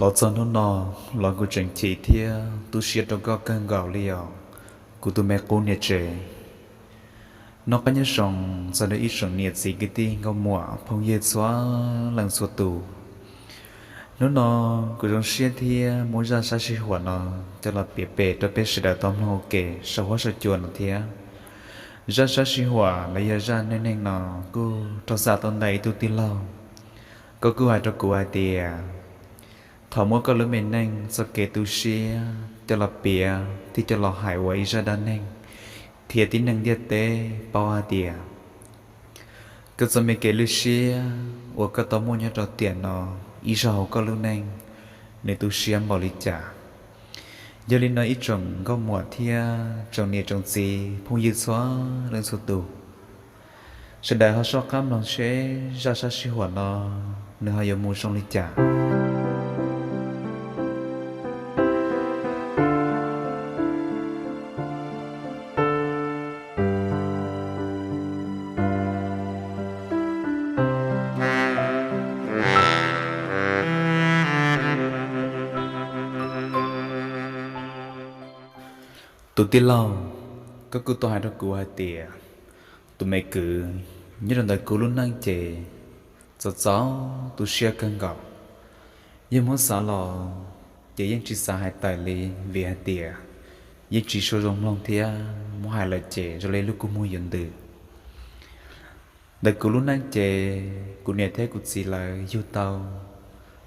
Los txog hnub no los kuv tseem chim thiab tu siab rau koj kawg nkaus li os, kuv tus me qub niam tsev. Noj qab nyob zoo txog rau ib tsoom niam txiv kwv tij nkauj muam phooj ywg txhua leej txhua tus. Hnub no kuv zoo siab thiab muab zaj sab sij huam no coj los piav pem rau peb sawv daws tau mloog ua ke saum huab saum cua no thiab. Zaj sab sij huam los yog zaj neej neeg no kuj raug xa tau ntawm ib tug tij laug. Koj kuj hais rau kuv hais tias thov muab koj lub me neej txoj kev tu siab coj los piav thiab coj los hais ua ib zaj dab neeg, thiab tib neeg ntiaj teb paub hais tias koj txoj me kev lwj siab uas koj tau muaj nyob rau tiam no ib zaug hauv koj lub neej, nws tu siab npaum li cas. Yog li no ib tsoom nkauj muam thiab tsoom niam tsoom txiv phooj ywg txhua leej txhua tus, sawv daws ho soj qab mloog seb zaj sab sij huam no nws ho yuav mus zoo li cas. Tus tij laug, koj kuj tau hais rau kuv hais tias tus me kwv nyob rau ntawm kuv lub neej ces txom txom tu siab kawg nkaus. Yog muab xav los ces yeej tsis xav hais tawm li, vim hais tias yeej tsis tshua zoo mloog thiab muab hais lawm ces zoo li lub kua muag yuav ntws. Ntawm kuv lub neej ces kuv niam thiab kuv txiv lawv yug tau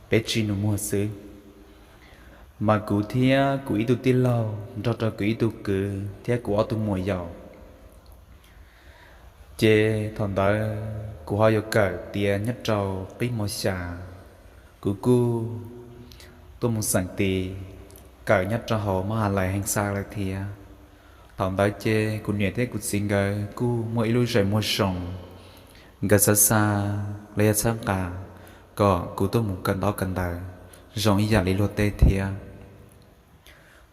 peb tsib nus muag xwb, mas kuv thiab kuv ib tug tij laug nrog rau kuv ib tug kwv thiab kuv ob tug muam yaus. Ces thaum ntawd kuv ho yuav kawm tiav nyob rau qib mos xya, kuv kuj tuaj mus xeem tis kawm nyob rau hauv mab has lais heev xaj lawm thiab. Thaum ntawd ces kuv niam thiab kuv txiv nkawd kuj muaj ib lub zais muag zoo, nkawd xav xa los yog txhawb nqa kom kuv tuaj mus kawm ntaub kawm ntawv zoo ib yam li luag tej thiab.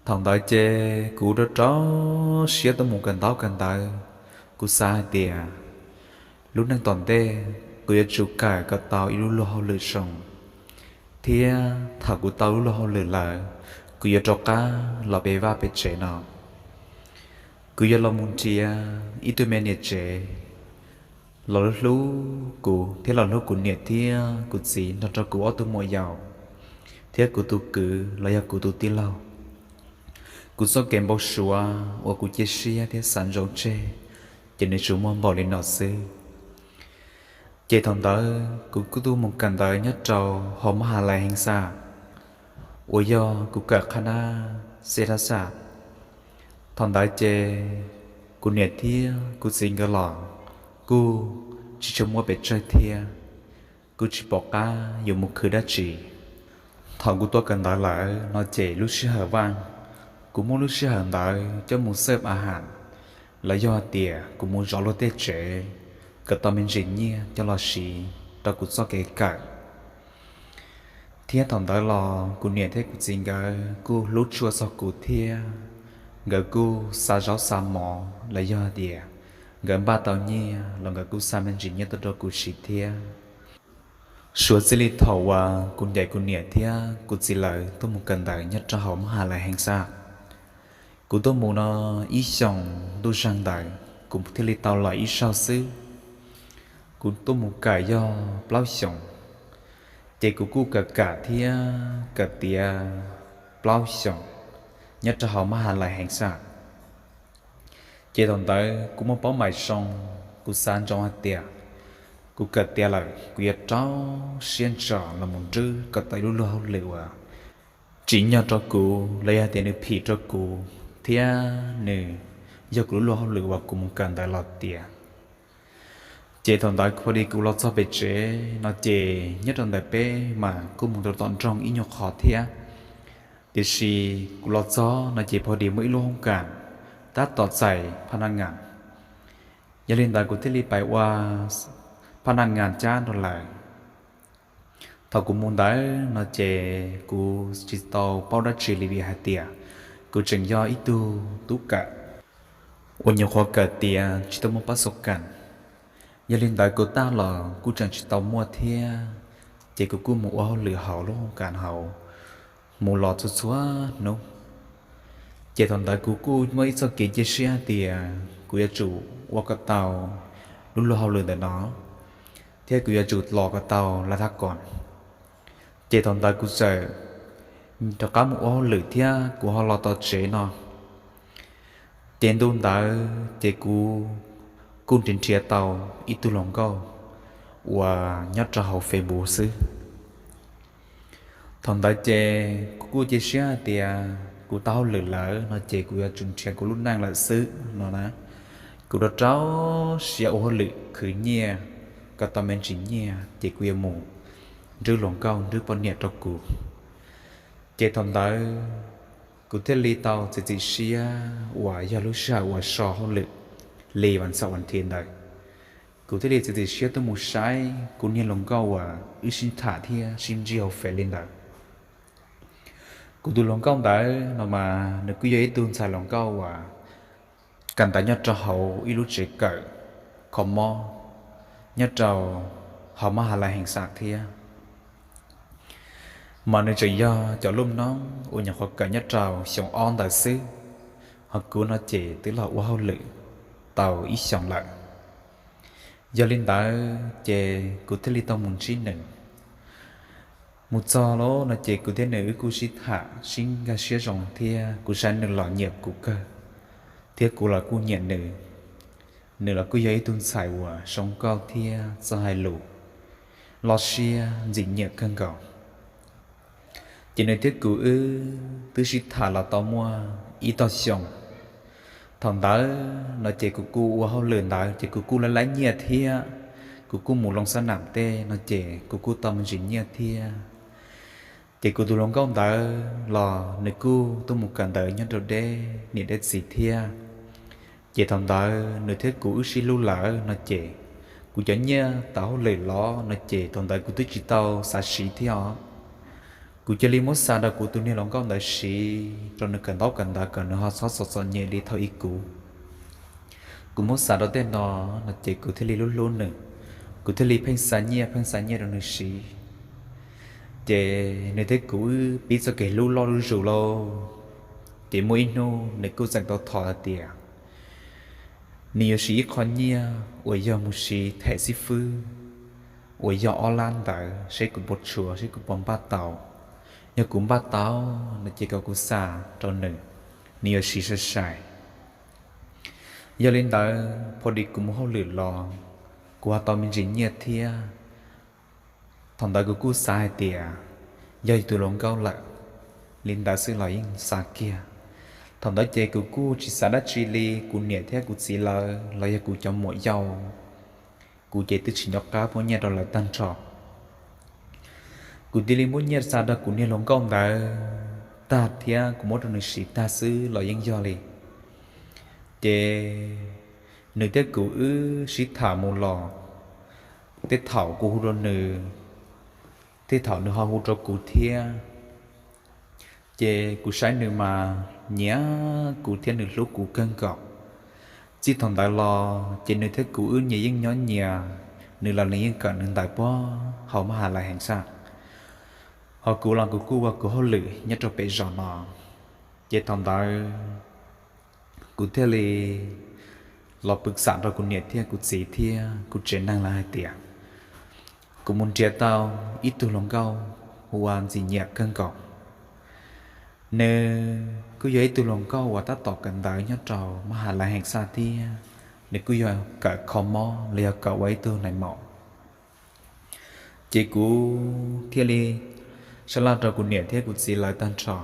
Thaum ntawd ces kuv rau rau siab tuaj mus kawm ntaub kawm ntawv, kuv xav hais tias lub neej tom ntej kuv yuav tsum kawm kom tau ib lub luag hauj lwm zoo, thiab thaum kuv tau lub luag hauj lwm lawm, kuv yuav rov qab los pem vaj pem tsev no. Kuv yuav los mus nrhiav ib tug me niam tsev los hlub hlub kuv thiab los hlub kuv niam thiab kuv txiv nrog rau kuv ob tug muam yaus thiab kuv tus kwv los yog kuv tus tij laug. Kuv txoj kev npau suav uas kuv cia siab thiab xav ntsoov tseg ces nws tsuas muaj npaum li no xwb. Ces thaum ntawd kuv kuj tuaj mus kawm ntawv nyob rau hauv mab has lais heev xaj uas yog kuv kawm qhab nab xej dab xaj. Thaum ntawd ces kuv niam thiab kuv txiv nkawd los kuj tsis tshua muaj pes tsawg thiab, kuj tsis pom qab yuav mus khwv dab tsi. Thaum kuv tuaj kawm ntawv lawm no ces lub sij hawm vaj, kuv muab lub sij hawm ntawd coj mus xawb a has, los yog hais tias kuv mus zov luag tej tsev kom tau me ntsis nyiaj coj los siv rau kuv txoj kev kawm. Thiab thaum ntawd los kuv niam thiab kuv txiv nkawd kuj hlub tshua txog kuv thiab, nkawd kuj xa zaub xa mov los yog hais tias nkawd npaj tau nyiaj los nkawd kuj xa me ntsis nyiaj tuaj rau kuv siv thiab. Suav txij li thaum uas kuv ncaim kuv niam thiab kuv txiv lawv tuaj mus kawm ntawv nyob rau hauv mab has lais heev xaj, kuv tuaj mus no ib xyoos ntuj zaug ntawd kuv thiaj li tau los ib zaug xwb. Kuv tuaj mus kawm yog plaub xyoos, ces kuv kuj kawm kam thiab kawm tiav plaub xyoos nyob rau hauv mab has lais heev xaj. Ces thaum ntawd kuv muaj paub mais zoo, kuv xav ntsoov hais tias kuv kawm tiav lawm kuv yuav rau siab ntso los mus nrwb kom tau ib lub luag hauj lwm uas tsim nyog rau kuv los yog tias nws phim rau kuv thiab nws yog kuv lub luag hauj lwm uas kuv mus kawm ntawv los tiav. Ces thaum ntawd pha dis kuv los txog pem tsev no ces nyob rau ntawm peb mas kuj mus rau tom nroog ib nyuag qhov thiab. Tiam sis kuv los txog no ces pha dis muaj ib lub hoob kas tab tom txais phaj naj ngas, yog li ntawd kuv thiaj li pais ua phaj naj ngas cab rau lawv. Thaum kuv mus ntawd no ces kuv tsis tau paub dab tsi li vim hais tias kuv tseem yog ib tug tub kawm uas nyuam qhuav kawm tiav tsis tau muaj pab xo kas. Yog li ntawd kuv tag los kuj tseem tsis tau muaj thiab, ces kuv kuj mus ua hauj lwm hauv lub hoob kas hauv. mus los txhua txhua hnub. Ces thaum ntawd kuv kuj muaj ib txoj kev cia siab tias kuv yuav tsum ua kom tau lub luag hauj lwm ntawm no, thiab kuv yuav tsum los kom tau laj thab kom. Ces thaum ntawd kuv txawm rov qab mus ua hauj lwm thiab kuv ho los tom tsev no. Ces ntu ntawd ces kuv kuj nrhiav nrhiav tau ib tug hluas nkauj uas nyob rau hauv Facebook xwb. Thaum ntawd ces kuv kuj cia siab hais tias kuv tau hauj lwm lawm no ces kuv yuav tsum nrhiav kuv lub neej lawm xwb no na. Kuv rau rau siab ua hauj lwm khwv nyiaj kom tau me ntsis nyiaj ces kuv yuav mus nrhiav hluas nkauj nrhiav poj niam rau kuv. Ces thaum ntawd kuv thiaj li tau txiav txim siab uas yog lub sij hawm uas so hauj lwm li vas xaum vas thiv ntawd, kuv thiaj li txiav txim siab tuaj mus saib kuv niag hluas nkauj uas wb sib tham thiab sib ntsib hauv Facebook li ntawd. Kuv tus hluas nkauj ntawd no mas nws kuj yog ib tug ntxhais hluas nkauj uas kawm ntawv nyob rau hauv ib lub tsev kawm kho mob nyob rau hauv mab has las heev xas thiab. Mas nws tseem yog cov lub noob uas nyuam qhuav kawm nyob rau xyoo ob ntawd xwb, ho kuv no ces twb los ua hauj lwm tau ib xyoos lawm. Yog li ntawd ces kuv thiaj li tau mus ntsib nws. Mus txog lawm no ces kuv thiab nws wb kuj sib tham sib nkag siab zoo thiab kuv saib nws los nyiam kuv kawg, thiab kuv los kuj nyiam nws. Nws los kuj yog ib tug ntxhais uas zoo nkauj thiab txawj hais lus, loj siab ntxim nyiam kawg nkaus. Ces nws thiab kuv wb twb sib tham los tau muaj ib tog xyoo. Thaum ntawd no ces kuv kuj ua hauj lwm ntawd ces kuv kuj laib laib nyiaj thiab, kuv kuj mus loo xab nam tej no ces kuv kuj tau me ntsis nyiaj thiab. Ces kuv tus hluas nkauj ntawd los nws kuj tuaj mus kawm ntawv nyob rau deb niam deb txiv thiab. Ces thaum ntawd nws thiab kuv wb sib hlub lawm no ces kuv cov nyiaj tau hauj lwm los no ces thaum ntawd kuv twb tsis tau xav siv thiab os. Kuv cia li muab xa rau kuv tus niag hluas nkauj ntawd siv rau nws kawm ntaub kawm ntawv kom nws ho txhob txom txom nyem li thaum ub kuv. Kuv muab xa rau tej no no ces kuv thiaj li hlub hlub nws, kuv thiaj li pheej xa nyiaj pheej xa nyiaj rau nws siv. Ces nws thiab kuv wb pib txoj kev hlub loj zuj zus lauj. Ces muaj ib hnub nws kuj txawm tau thov hais tias nws yuav siv ib qho nyiaj uas yog mus siv them xib fwb uas yog ob lab ntawd seb kuv puas tshuav seb kuv puas npaj tau. Yog kuv npaj tau no ces kom kuv xa rau nws, nws yuav siv sai sai. Yog li ntawd pho dis kuv mus hauj lwm los kuv ho tau me ntsis nyiaj thiab. Thaum ntawd kuv kuj xav hais tias yog yus tus hluas nkauj lawm, li ntawd xwb los yeej xav kiag. Thaum ntawd ces kuv kuj tsis xav dab tsi li, kuv niam thiab kuv txiv lawv los yog kuv cov muam yau, kuv ces twb tsis nco qab muab nyiaj rau lawv tag nrho. Kuv cia li muab nyiaj xa rau kuv niag hluas nkauj ntawd tag thiab kuv muab rau nws siv tag xwb los yeej yog li. Ces nws thiab kuv wb sib tham mus los, tej thaum kuv hu rau nws, tej thaum nws ho hu rau kuv thiab. Ces kuv saib nws mas nyiam kuv thiab nws hlub kuv kawg nkaus. Txij thaum ntawd los ces nws thiab kuv wb nyias yeej nyob nyias, nws los nws yeej kawm nws ntawv puag hauv mab has las heev xaj, ho kuv los kuv kuj ua kuv hauj lwm nyob rau pem zos no. Ces thaum ntawd kuv thiaj li los pw xam rau kuv niam thiab kuv txiv thiab kuv tsev neeg lawv hais tias kuv mus nrhiav tau ib tug hluas nkauj hu ua Ntxim Nyiam kawg nkaus. Nws kuj yog ib tug hluas nkauj uas tab tom kawm ntawv nyob rau mab has las heev xaj thiab, nws kuj yog kawm kho mob los yog kawm ua ib tug nais maum. Ces kuv thiaj li sab laj rau kuv niam thiab kuv txiv lawv tag nrho.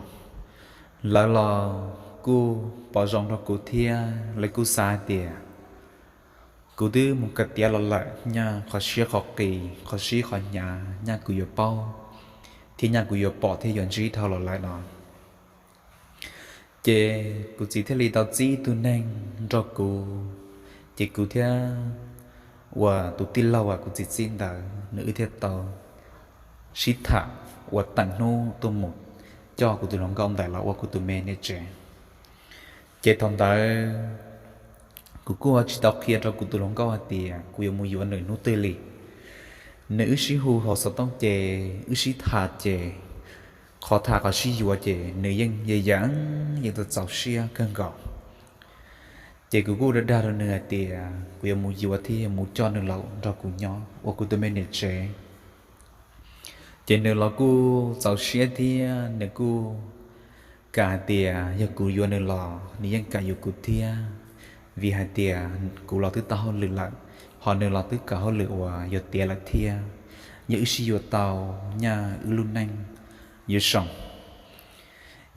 Lawv los kuj pom zoo rau kuv thiab lawv kuj xav hais tias kuv twb mus kawm tiav los lawm, nyaj qhov siab qhov qis, qhov sib qhov hnyav nyaj kuv yuav paub thiab nyaj kuv yuav pom thiab yuav ntsib dhau los lawm no. Ces kuv txiv thiaj li tau txib ib tug neeg nrog kuv, ces kuv thiab uas tus tij laug uas kuv txiv txib ntawd nws wb thiaj tau sib tham uas teem hnub tuaj mus coj kuv tus hluas nkauj ntawd los ua kuv tus me niam tsev. Ces thaum ntawd kuv kuj tsis tau qhia rau kuv tus hluas nkauj hais tias kuv yuav mus yuav nws hnub twg li. Nws wb sib hu hauv xov tooj ces wb sib tham ces qhov tham qhov sib yuav ces nws yeej yam yeej txaus siab kawg nkaus. Ces kuv kuj dag dag rau nws hais tias kuv yuav mus yuav thiab yuav mus coj nws los nrog kuv nyob ua kuv tus me niam tsev. Ces nws los kuj txaus siab thiab nws kuj kam hais tias yog kuv yuav nws los nws yeej kam yuav kuv thiab, vim hais tias kuv los twb tau hauj lwm lawm, ho nws los twb kawm hauj lwm uas yuav tiav lawm thiab, yog wb sib yuav tau nyaj wb lub neej yuav zoo.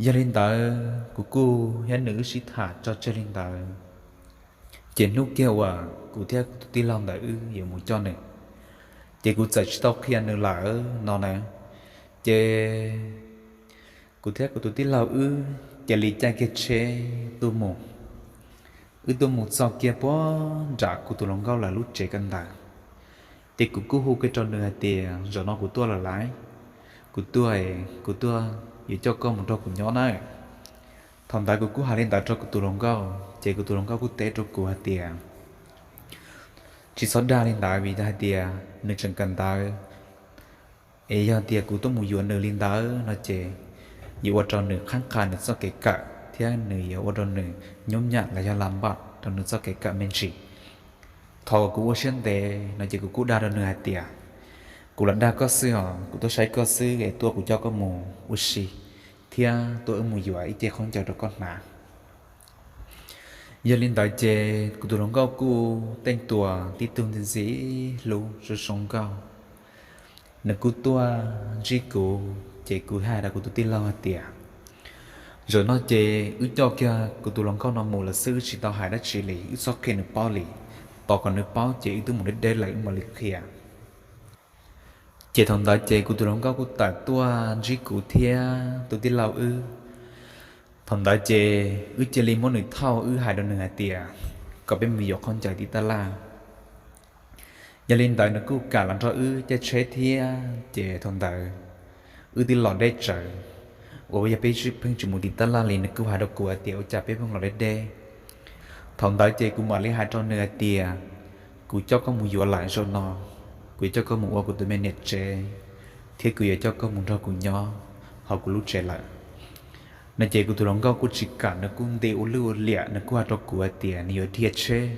Yog li ntawd kuv kuj thiab nws wb sib tham tso tseg li ntawd. Ces hnub kiag uas kuv thiab kuv tus tij laug ntawd wb yuav mus coj nws, ces kuv txawm tsis tau qhia nws lawm no na. Ces kuv thiab kuv tus tij laug wb cia li caij kiag tsheb tuaj mus. Wb tuaj mus txog kiag puag nram kuv tus hluas nkauj lawv lub tsev kawm ntawv. Ces kuv kuj hu kiag rau nws hais tias zaum no kuv tuaj lawm lauj, kuv tuaj, kuv tuaj yuav coj koj mus nrog kuv nyob na. Thaum ntawd kuv kuj hais li ntawd rau kuv tus hluas nkauj ces kuv tus hluas nkauj kuj teb rau kuv hais tias tsis txhob dag li ntawd vim hais tias nws tseem kawm ntawv, es yog tias kuv tuaj mus yuav nws li ntawd no ces yuav ua rau nws qhab qha nws txoj kev kawm thiab nws yuav ua rau nws nyob nyam los yog lam npam rau nws txoj kev kawm me ntsis. Thaum kuv ua siab ntev no ces kuv kuj dag rau nws hais tias kuv lam dag koj xwb os, kuv tuaj saib koj xwb es tuaj kuv coj koj mus ua si thiab tuaj wb mus yuav ib ce khaub ncaws rau koj hnav. Yog li ntawd ces kuv tus hluas nkauj kuj teej tua tib tug ntxim ntxim hlub zoo zoo nkauj. Nws kuj tuaj ntsib kuv ces kuv hais rau kuv tus tij laug hais tias zaum no ces wb coj kiag kuv tus hluas nkauj no mus lawm xwb, wb tsis tau hais dab tsi li, wb txhob qhia nws paub li. Tos kom nws paub ces wb twb mus deb deb lawm wb mam li qhia. Ces thaum ntawd ces kuv tus hluas nkauj kuj tawm tuaj ntsib kuv thiab tus tij laug wb. Thaum ntawd ces wb cia li muab nws thauj, wb hais rau nws hais tias kom peb mus yuav khaub ncaws tim tab laj. Yog li ntawd nws kuj kam los nrog wb caij tsheb thiab ces thaum ntawd wb twb los deb tsawv, uas yog peb pheej tsis mus tim tab laj li, nws kuj hais rau kuv hais tias ua cas peb pheej los deb deb. Thaum ntawd ces kuv mam li hais rau nws hais tias kuv coj koj mus yuav lawm zaum no, kuv yuav coj koj mus ua kuv tus me niam tsev thiab kuv yuav coj koj mus nrog kuv nyob hauv kuv lub tsev lawm no. Ces kuv tus hluas nkauj kuj tsis kam, nws kuj nti ua lwj ua liam, nws kuj hais rau kuv hais tias nws yuav dhia tsheb,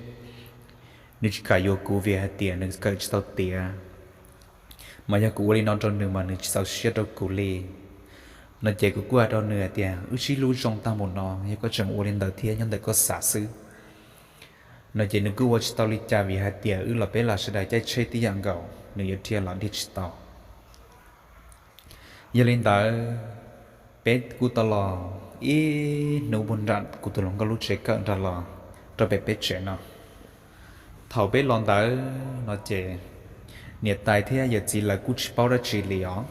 nws tsis kam yuav kuv vim hais tias nws kawm tsis tau tiav, mas yog kuv ua li no rau nws mas nws tsis txaus siab rau kuv li no. Ces kuv kuj hais rau nws hais tias wb sib hlub zoo tag npaum no, yog koj tseem ua li ntawd thiab nyob ntawm koj xav xwb no. Ces nws kuj ua tsis tau li cas vim hais tias wb los peb los sawv daws caij tsheb tib yam nkaus, nws yuav dhia los dhia tsis tau. Yog li ntawd peb kuj tau los ib hnub puag nram kuv tus hluas nkauj lub tsev kawm nram los rau pem peb tsev no. Thaum peb los ntawd no ces niam tais thiab yawm txiv lawv kuj tsis paub dab tsi li os.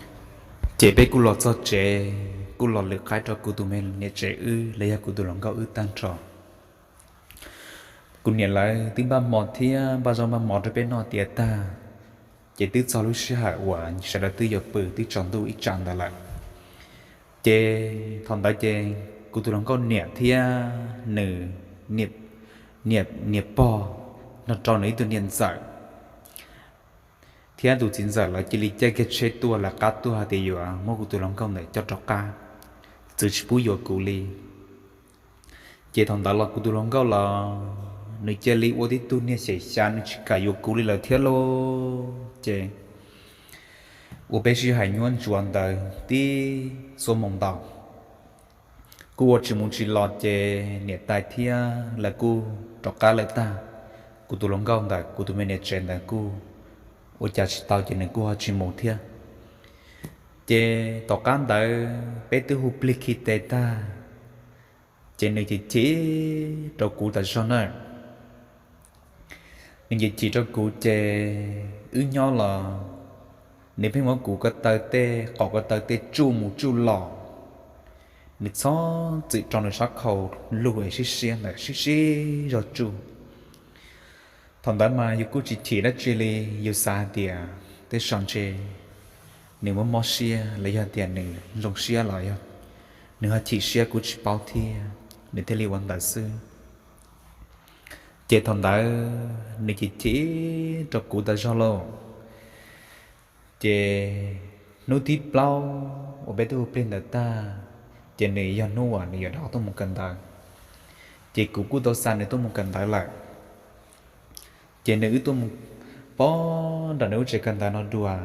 Ces peb kuj los txog tsev kuj los lwm qaib rau kuv tus me niam tsev wb los yog kuv tus hluas nkauj wb tag nrho. Kuv niam lawv twb npaj hmo thiab npaj zaub npaj mov rau peb noj tiav tag, ces twb txog lub sij hawm uas sawv daws twb yuav pw twb tsaus ntuj ib tsam ntawd lawm. Ces thaum ntawd ces kuv tus hluas nkauj niam thiab nws niam, niam pog nrog rau nws ib tug niam ntxawm thiab tus txiv ntxawm lawv cia li caij kiag tsheb tuaj lawv qab tuaj hais tias yuav muab kuv tus hluas nkauj ntawd coj rov qab, txwv tsis pub yuav kuv li. Ces thaum ntawd los kuv tus hluas nkauj los nws cia li ua tib tug niag xyem xyav, nws tsis kam yuav kuv li lawm thiab lauj. Ces ua peb sij hawm nyuaj ntsuav ntawd tib xuab moos ntau, kuj ua tsis mus tsis los ces niam tais thiab lawv kuj rov qab lawm tag. Kuv tus hluas nkauj ntawd kuv tus me niam tsev ntawd kuj ua cas tsis tau ces nws kuj ho tsis mus thiab. Ces tom qab ntawd peb twb hu plig khi tes tag, ces nws chim chim rau kuv tas zog na. Nws chim chim rau kuv ces wb nyob los nws pheej muab kuv ko taw tej, qom ko taw tej tsuj mus tsuj los. Nws txhob txwm rau nws sab khau lug es sib siab ntawd sib sib zog tsuj. Thaum ntawd mas yus kuj tsis chim dab tsi li, yus xav hais tias tej zaum ntshe nws muaj mob siab los yog tias nws zoo siab los yog nws ho chim siab kuv tsis paub thiab nws thiaj li ua ntawd xwb. Ces thaum ntawd nws chim chim rau kuv tas zog lauj. Ces Hnub thib plaub uas peb twb hu plig ntawd tag, ces nws yog hnub uas nws yuav rov tuaj mus kawm ntawv. Ces kuv kuj tau xa nws tuaj mus kawm ntawv lawm. Ces nws wb tuaj mus pog nram nws lub tsev kawm ntawv no dua.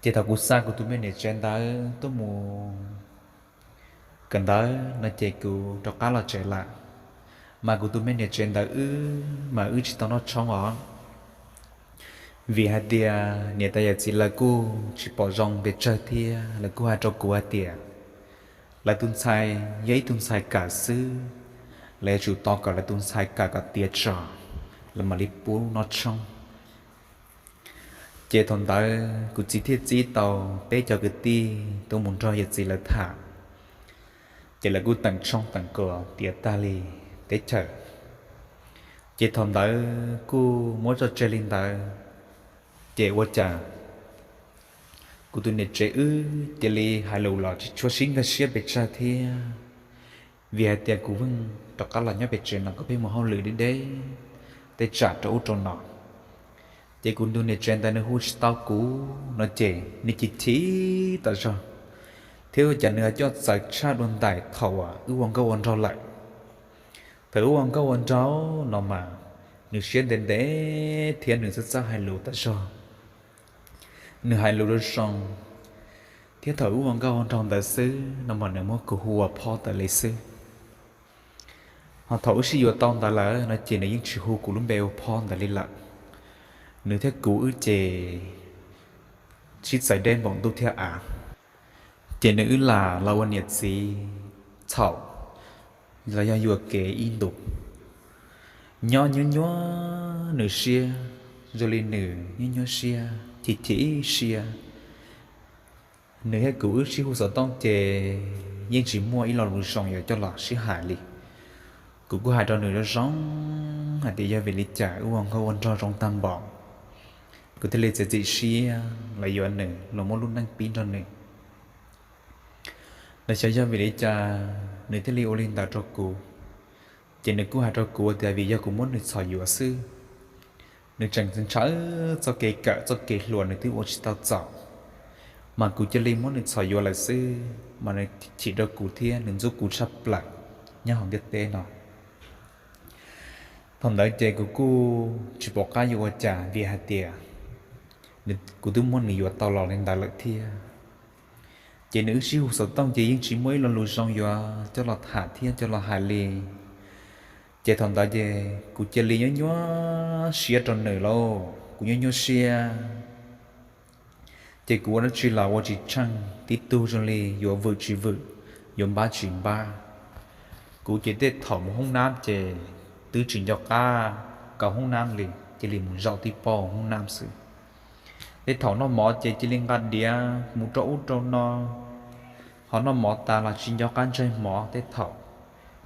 Ces thaum kuv xa kuv tus me niam tsev ntawd tuaj mus kawm ntawv no ces kuv rov qab los tsev lawm. Mas kuv tus me niam tsev ntawd wb mas wb tsis tau noj tshoob os, vim hais tias niam tais yawm txiv lawv kuj tsis pom zoo pes tsawg thiab lawv kuj hais rau kuv hais tias lawv tus ntxhais yog ib tug ntxhais kawm xwb, lawv yuav tsum tos kom lawv tus ntxhais kawm kom tiav tso lawv mam li pub noj tshoob. Ces thaum ntawd kuv txiv thiaj txib tau peb cov kwv tij tuaj mus nrog yawm txiv lawv tham. Ces lawv kuj teem tshoob teem kos tiav tag li teb chaws. Ces thaum ntawd kuj muab tso tseg li ntawd, ces ua cas kuv tus niam tsev wb cia li hais lus los tsis tshua sib nkag siab pes tsawg thiab, vim hais tias kuv pheej rov qab los nyob pem tsev no kuv pheej mus hauj lwm deb deb tej tsam rau ub rau no. Ces kuv tus niam tsev ntawd nws hu tsis tau kuv no ces nws chim chim tas zog, thiab ua cas nws ho coj txawv tshaj dua ntais thaum uas wb ua nkauj ua nraug lawm. Thaum wb ua nkauj ua nraug no mas nws siab ntev ntev thiab nws txawj txawj hais lus tas zog. Nws hais lus zoo zoo, thiab thaum wb ua nkauj ua nraug ntawd xwb no mas nws muab kuv hu ua phob ntawd li xwb. Ho thaum wb sib yuav tau ntawd lawm no ces nws yeej tsis hu kuv lub npe ua phob ntawd li lawm. Nws thiab kuv wb ces sib txawv deb npaum ntuj thiab av. Ces nws wb lam los ua niam txiv txhaum los yog yuam kev ib ntus. Nyob nyuaj nyuaj nws siab, zoo li nws nyuaj nyuaj siab chim chim siab. Nws thiab kuv wb sib hu xov tooj ces yeej tsis muaj ib lo lus zoo yuav coj los sib hais li. Kuv kuj hais rau nws zoo zoo hais tias yog vim li cas wb ua nkauj ua nraug zoo tag npaum, kuv thiaj li txiav txim siab los yuav nws los muab lub neej pib nrog nws. Los xyov yog vim li cas nws thiaj li ua li ntawd rau kuv. Ces nws kuj hais rau kuv tias vim yog kuv muab nws txhom yuav xwb. Nws tseem ntshaw txoj kev kawm txoj kev hluas nws twb ua tsis tau txaus, mas kuv cia li muab nws txhom yuav lawm xwb, mas nws chim rau kuv thiab nws ntxub kuv tshaj plaws nyob hauv ntiaj teb no. Thaum ntawd ces kuv kuj tsis pom qab yuav ua cas vim hais tias kuv twb muab nws yuav tau los li ntawd lawm thiab. Ces nws wb sib hu xov tooj ces yeej tsis muaj ib lo lus zoo yuav coj los tham thiab coj los hais li. Ces thaum ntawd ces kuv cia li nyuaj nyuaj siab rau nws lauj, kuv nyuaj nyuaj siab. Ces kuv ua dab tsi los ua tsis tsheej, tib tug zoo li yuav vwm tsis vwm, yuav npab tsis npab. Kuv ces tej thaum mus hoob nab ces twb tsis nco qab kaus hoob nab li, cia li mus zaum tib pob hoob nab xwb. Tej thaum noj mov ces cia li nqa diav mus rau ub rau no, ho noj mov tas los tsis nco qab ntseg mov, tej thaum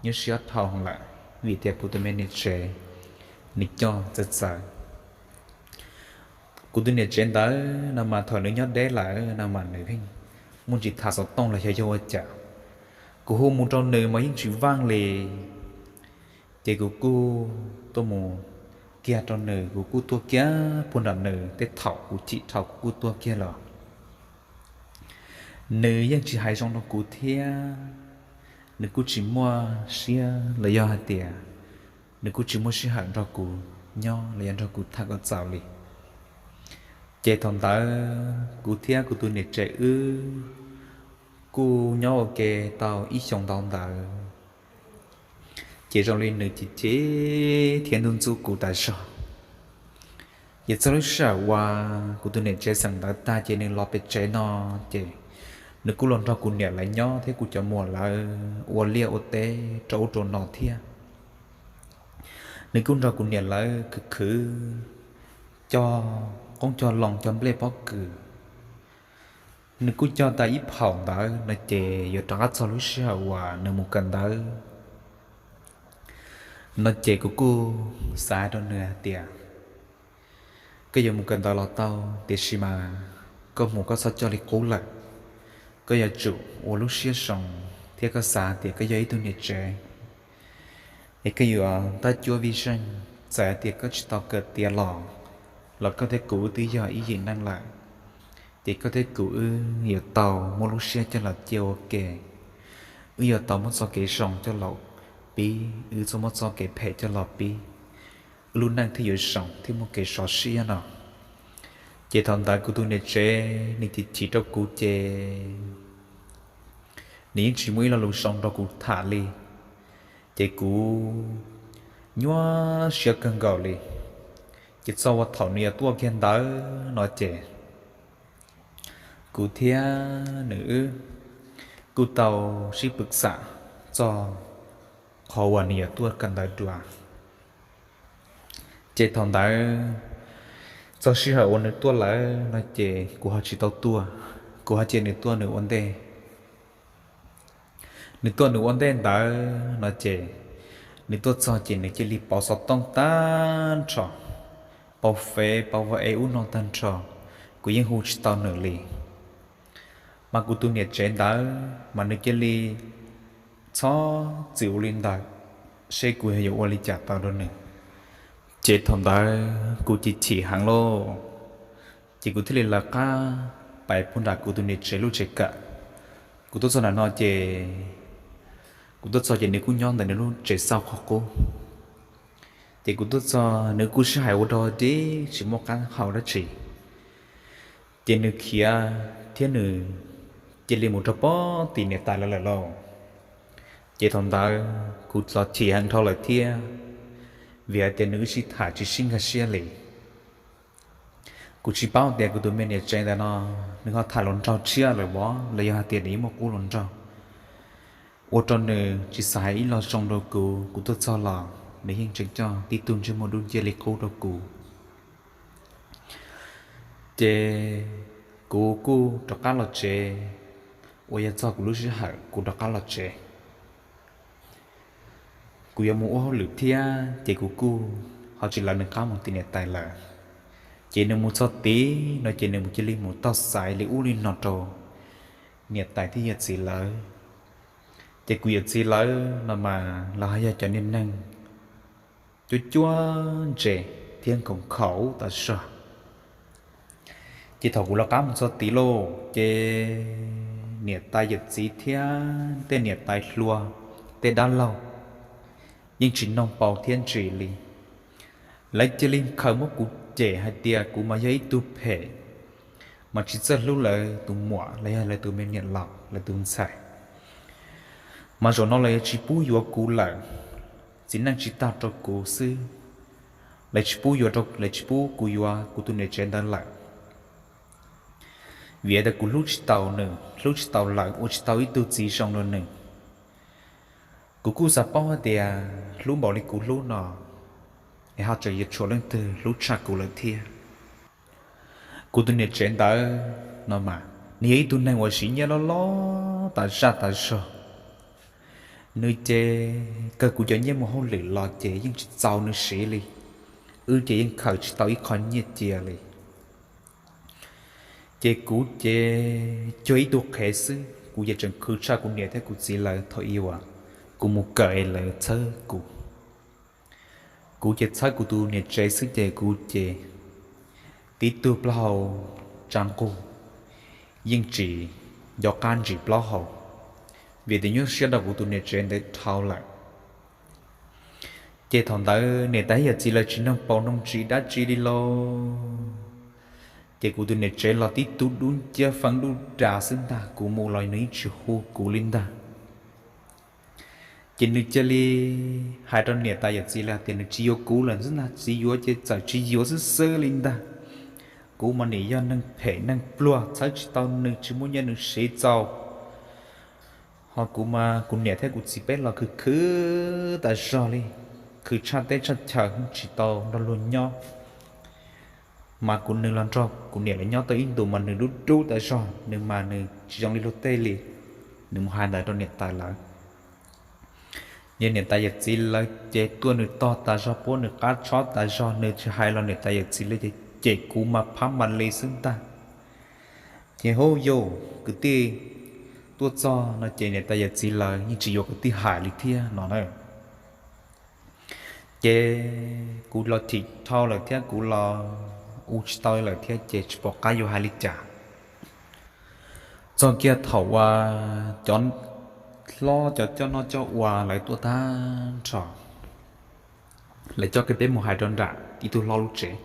nyuaj siab dhau lawm, vim tias kuv tus me niam tsev nws coj txawv txawv. Kuv tus niam tsev ntawd no mas thaum nws nyob deb lawm no mas nws pheej muaj ntsis tham xov tooj los xyov yog ua cas, kuv hu mus rau nws mas yeej tsis vaaj li. Ces kuv kuj tuaj mus kiag rau nws, kuv kuj tuaj kiag puag nram nws, tej thaum kuv chim dhau kuv kuj tuaj kiag los. Nws yeej tsis hais zoo rau kuv thiab, nws kuj tsis muaj siab los yog hais tias nws kuj tsis muaj sij hawm nrog kuv nyob los yog nrog kuv tham kom txaus li. Ces thaum ntawd kuv thiab kuv tus niam tsev wb kuj nyob ua ke tau ib xyoos ntau ntawd, ces zoo li nws chim chim thiab ntxub ntxub kuv tas zog. Ces txog lub sij hawm uas kuv tus niam tsev xeem ntawv tag ces nws los pem tsev no, ces nws kuj los nrog kuv niam lawv nyob thiab kuv cov muam lawv ua liaj ua teb rau ub rau no thiab. Nws kuj nrog kuv niam lawv khwv khwv cog qoob cog loo cog nplej pob kws. Nws kuj cog tas ib phaum ntawd no ces yuav rov qab txog lub sij hawm uas nws mus kawm ntawv no ces kuv kuj xav rau nws hais tias, koj yuav mus kawm ntawv los tau, tiam sis mas koj mus koj txhob coj li qub lawm. Koj yuav tsum ua lub siab zoo thiab koj xav tias koj yog ib tug niam tsev, es koj yuav ntab cuab vij zeej, txawm hais tias koj tsis tau kawm tiav los, los koj thiab kuv twb yog ib yim neeg lawm. Ces koj thiab kuv wb yuav tau muab lub siab coj los cia ua ke, wb yuav tau muab txoj kev zoo coj los pib, wb txhob muab txoj kev phem coj los pib. Wb lub neej thiaj yuav zoo thiab muaj kev sov siab no. Ces thaum ntawd kuv tus niam tsev nws chim chim rau kuv ces nws yeej tsis muaj ib lo lus zoo rau kuv tham li. Ces kuv nyuaj siab kawg nkaus li. Ces txog ua thaum nws yuav tuaj kiag ntawd no ces kuv thiab nws wb kuj tau sib pwm xam txog qhov uas nws yuav tuaj kawm ntawv dua. Ces thaum ntawd txog sij hawm uas nws tuaj lawm no ces kuv ho tsis tau tuaj, kuv ho cia nws tuaj nws ua ntej. Nws tuaj nws ua ntej ntawd no ces nws tuaj txog ces nws cia li pauv xov tooj tag nrho, pauv fev pauv va e ub no tag nrho, kuv yeej hu tsis tau nws li. Mas kuv tus niam tsev ntawd mas nws cia li txhob txwm ua li ntawd, seb kuv yuav ua li cas tau rau nws. Ces thaum ntawd kuv chim chim heev lauj, ces kuv thiaj li lawv qab pais puag nram kuv tus niam tsev lub tsev kawm. Kuv tuaj txog nram no ces kuv tuaj txog ces nws kuj nyob ntawm nws lub tsev xauj qhov qub. Ces kuv tuaj txog nws kuj sib hais ua dog dig tsis muaj qab hau dab tsi. Ces nws khiav thiab nws cia li mus rau pem tim niam tais lawv lawm lauj. Ces thaum ntawd kuv los chim heev dhau lawm thiab, vim hais tias nws wb sib tham tsis sib nkag siab li. Kuv tsis paub tias kuv tus me niam tsev ntawm no nws ho tham hluas nraug tshiab lawm los los yog hais tias nws yeej muaj qub hluas nraug, ua rau nws tsis xav hais ib lo zoo rau kuv. Kuv tuaj txog los nws yeej tseem coj tib tug ntsej muag dub nciab li qub rau kuv. Ces kuv kuj rov qab los tsev, uas yog txog kuv lub sij hawm kuv rov qab los tsev. Kuv yuav mus ua hauj lwm thiab ces kuv kuj ho tsis lawv nws qab mus tim niam tais lawm. Ces nws mus txog tid no ces nws cia li mus taug xaiv li ub li no rau niam tais thiab yawm txiv lawv. Ces kuv yawm txiv lawv no mas lawv ho yog cov niag neeg cuab cuab ntse thiab nkaus nkhaus tas zog. Ces thaum kuv lawv qab mus txog tid lauj ces niam tais yawm txiv thiab tej niam tais hluas, tej dab laug yeej tsis noog paus thiab ntsis li. Lawv cia li khaws muab kuv cem hais tias kuv mas yog ib tug phem, mas tsis txawj hlub lawv tus muam los yog lawv tus me niam laus lawv tus ntxhais. Mas zaum no lawv yuav tsis pub yuav kuv lawm, txiv neej tsis tag rau kuv xwb. Lawv tsis pub yuav rau, lawv tsis pub kuv yuav kuv tus niam tsev ntawd lawm, vim tias kuv hlub tsis tau nws, hlub tsis tau lawv, ua tsis tau ib tug txiv zoo rau nws. Kuv kuj xav paub hais tias hlub npaum li kuv hlub no es ho tseem yuav tshuav leej twg hlub tshaj kuv lawm thiab. Kuv tus niam tsev ntawd no mas nws yog ib tug neeg uas siv nyiaj loj loj tas zaj tas zog. Nws ces kawg kuv cov nyiaj mus hauj lwm los ces yeej tsis txaus nws siv li, wb ces yeej khaws tsis tau ib qho nyiaj cia li. Ces kuv ces cuag ib tug qhev xwb, kuv ces tseem khwv tshaj kuv niam thiab kuv txiv lawv thaum ub uas kuv mus kawm es lawv txhawb kuv. Kuv ces txhawb kuv tus niam tsev xwb ces kuv ces tib tug plaub hau tsa nqug, yeej tsis nco qab ntsis plaub hau, vim tias nyuaj siab rau kuv tus niam tsev ntawd dhau lawm. Ces thaum ntawd niam tais yawm txiv lawv tsis noog paus noog ntsis dab tsi li lauj. Ces kuv tus niam tsev los tib tug dub nciab feeb dub das xwb ntag, kuv mus los nws yeej tsis hu kuv li ntag. Ces nws cia li hais rau niam tais yawm txiv lawv tias nws tsis yuav kuv lawm xwb ntag, txiv yuav ces txawm tsis yuav xwb xwb li ntag. Kuv mas nim yog neeg phem neeg pluag, txhawb tsis tau nws, tsis muaj nyiaj nws siv txaus. Ho kuv mas kuv niam thiab kuv txiv peb los khwv khwv tas zog li, khwv tshaj teb tshaj chaw tsis tau nrog luag nyob. Mas kuv, nws los nrog kuv niam lawv nyob tau ib ntus mas nws dub dub tas zog, nws mas nws tsis zoo li luag tej li. Nws mus hais ntawd rau niam tais lawv, niam tais yawm txiv lawv ces tuaj nws tog tas zog, puab nws qab tshob tas zog, nws tsis hais los niam tais yawm txiv lawv ces cem kuv mas phab mas li xwb ntag. Ces hub yus kwv tij tuaj txog no ces niam tais yawm txiv lawv yeej tsis yuav kwv tij hais li thiab no na. Ces kuv los chim dhau lawm thiab kuv los ua tsis tau lawm thiab ces tsis pom qab yuav hais li cas. Txog kiag thaum uas cov hlob cov coj noj coj ua lawv tuaj tag nrho, lawv coj kiag peb mus hais rau nram ib tug hlob lub tsev.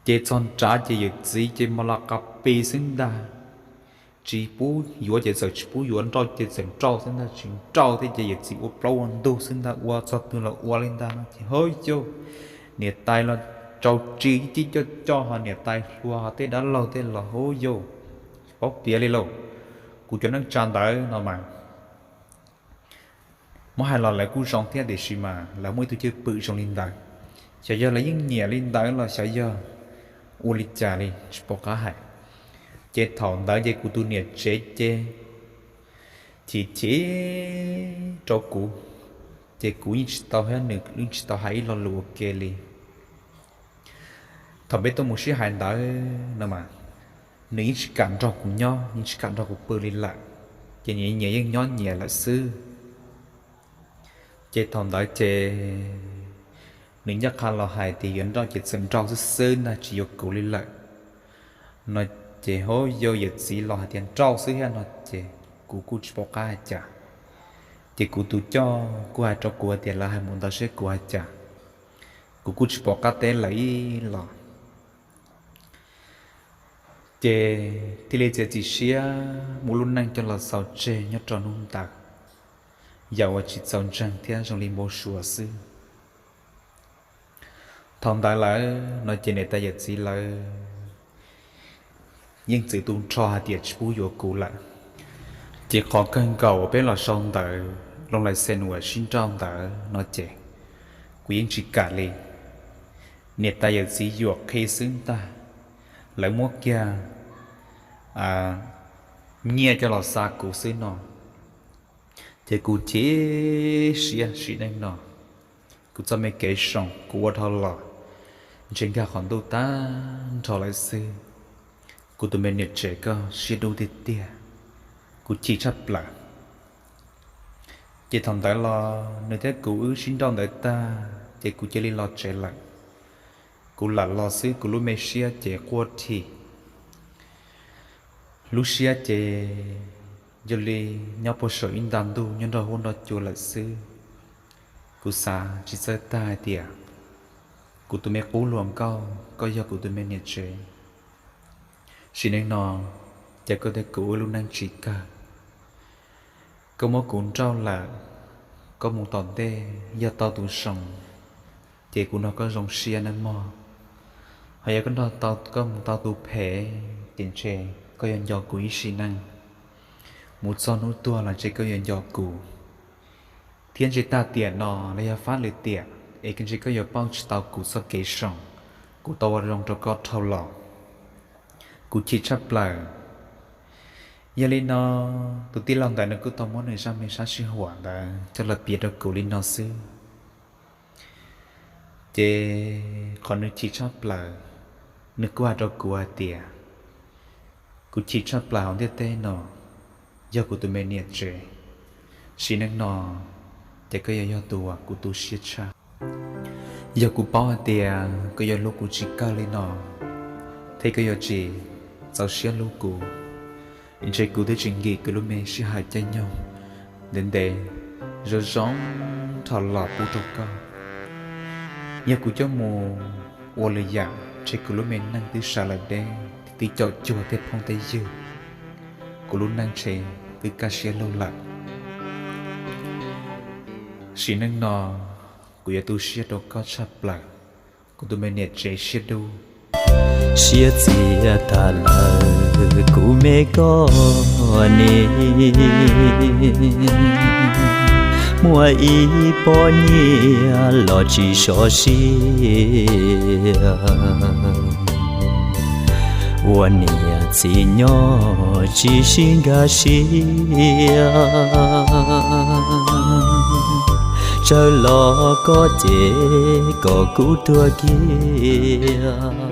Ces txog nrad ces yawm txiv ces mos los qas pis xwb ntag. Tsis pub yuav ces txawm tsis pub yuav, nrauj ces txawm nrauj xwb ntag, tsis nrauj thiab ces yawm txiv ua plaub ua ntug xwb ntag, ua txog twg los ua li ntag no ces hub yau, niam tais los tsaus tsis cib coj coj ho niam tais hluas ho tej dab laug tej los hub yau, tsis paub piav li lauj. Kuv cov neej tsa ntawd no mas muab hais los lawv kuj zoo thiab tiam sis mas lawv muaj ib tug cwj pwm zoo li ntawd. Xyov yog lawv yeej nyiam li ntawd los xyov yog ua li cas li tsis pom qab hais. Ces thaum ntawd ces kuv tus niam tsev ces chim chim rau kuv, ces kuv yeej tsis tau thiab nws yeej tsis tau hais ib lo lus ua ke li. Thaum peb tuaj mus sib hais ntawd no mas nws yeej tsis kam nrog kuv nyob, yeej tsis kam nrog kuv pw li lawm, ces nyias nyias yeej nyob nyias lawm xwb. Ces thaum ntawd ces nws ncaj qha los hais tias yuav nrauj ces txawm nrauj xwb xwb ntag, tsis yuav kuv li lawm no. Ces hub yau, yawm txiv los hais tias nrauj xwb thiab no ces kuv kuj tsis pom qab hais cas. Ces kuv tus coj kuj hais rau kuv hais tias lawv hais mus ntawd seb kuv hais cas, kuv kuj tsis pom qab teb lawv ib los. Ces thiaj li txiav txim siab muab lub neej coj los xaus tseg nyob rau hnub ntawd, yam uas tsis txaus ntseeg thiab zoo li npau suav xwb. Thaum ntawd lawm no ces niam tais yawm txiv lawv yeej txwv tu nrho hais tias tsis pub yuav kuv lawm. Ces qhov kawg nkaus uas peb los sau ntawv loo lais xees uas sib nrauj ntawd no ces kuv yeej tsis kam li. Niam tais yawm txiv yuam qhi xwb ntag, lawv muab kiag nyiaj coj los xa kuv xwb no. Ces kuv chim siab sim neej no, kuv txoj me kev zoo kuv ua dhau los ntshe nkag qhov ntuj tag nrho lawm xwb. Kuv tus me niam tsev koj siab dub tiag tiag, kuv chim tshaj plaws. Ces thaum ntawd los nws thiab kuv wb sib nrauj ntawd tag ces kuv cia li los tsev lawm. Kuv lam los xwb kuv lub me siab ces quaj dhi, lub siab ces yog li nyob puag saum ib nta ntuj nyob nrog huab nrog cua lawm xwb. Kuv xav tsis txawj tag hais tias kuv tus me qub hluas nkauj koj yog kuv tus me niam tsev, sim neej no ces koj thiab kuv wb lub neej tsis kawg. Koj muab kuv nrauj lawm, koj mus tom ntej yog tau tus zoo ces kuv nrog koj zoo siab nawb mog. Ho yog koj nrog tau, koj mus tau tus phem ces ntshe koj yuav nco kuv ib sim neej, mus txog hnub tuag los ntshe koj yuav nco kuv. Thiab ntshe tag tiam no los yog fab lwm tiam es ntshe koj yuav pauj tsis tau kuv txoj kev zoo, kuv tau ua zoo rau koj dhau los. Kuv chim tshaj plaws. Yog li no, tus tij laug ntawd nws kuj tau muab nws zaj me sab sij huam ntawd coj los piav rau kuv li no xwb. Ces qhov nws chim tshaj plaws, nws kuj hais rau kuv hais tias, kuv chim tshaj plaws hauv ntiaj teb no, yog kuv tus me niam tsev, sim neej no ces koj yuav yog tus uas kuv tu siab tshaj. Yog kuv paub hais tias koj yuav hlub kuv tsis kawg li no, thiab koj yuav tsis txaus siab hlub kuv, ntshe kuv twb tsis nkim kuv lub me sij hawm caij nyoog ntev ntev zoo zoo dhau los pub rau koj. Yog kuv coj mus ua lwm yam ntshe kuv lub me neej twb sawv lawm deb, twb caum cuag tej phooj tej ywg, kuv lub neej ntshe twb kaj siab lug lawm. Sim neej no kuv yuav tu siab rau koj tshaj plaws, kuv tus me niam tsev siab dub. Siab txias tag lawm kuv me koj ni, muaj ib pob nyiaj los tsis sov siab, ua niam txiv nyob tsis sib nkag siab, tsawg los koj ces kom kuv tuag kiag.